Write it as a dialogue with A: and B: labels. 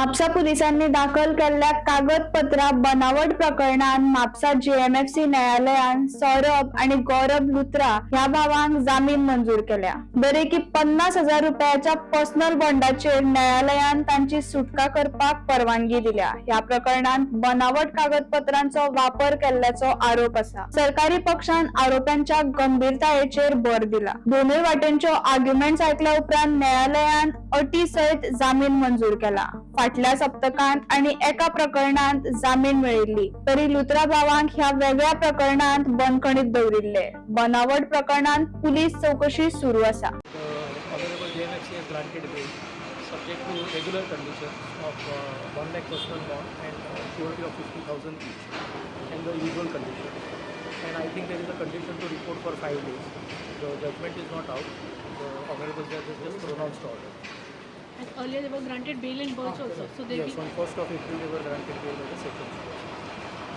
A: म्हापसा पुलिसांनी दाखल केल्ल्या कागदपत्रां बनावट प्रकरणांत म्हापसा जेएमएफसी न्यायालयान सौरभ आनी गौरव लुत्रा ह्या भावांक जामीन मंजूर केल्या. दरेकी 50,000 रुपयाच्या पर्सनल बॉन्डाचेर न्यायालयान तांची सुटका करपाक परवानगी दिल्या. ह्या प्रकरणांत बनावट कागदपत्रांचो वापर केल्ल्याचो आरोप आसा. सरकारी पक्षान आरोप्यांच्या गंभीरतायेचेर भर दिला. दोनूय वाटेंच्यो आर्ग्युमेंट्स आयकल्या उपरांत न्यायालयान अटी सयत जामीन मंजूर केला. फाटल्या सप्तकांत आनी एका प्रकरणांत जामीन मेळिल्ली तरी लुत्रा भावांक ह्या वेगळ्या प्रकरणांत बंदखणीत दवरिल्ले. बनावट प्रकरणांत पुलीस चौकशी सुरू आसा.
B: The Honorable JMFC has granted bail subject to regular conditions of 1 lakh personal bond and surety of 50,000 each and the usual conditions. And I think there is a condition to report for 5 days. The judgment is not out. The Honorable Judge has just pronounced order.
C: And earlier they were granted bail in Birch also, so they
B: Yes,
C: will
B: on 1st of April they were granted bail by the second.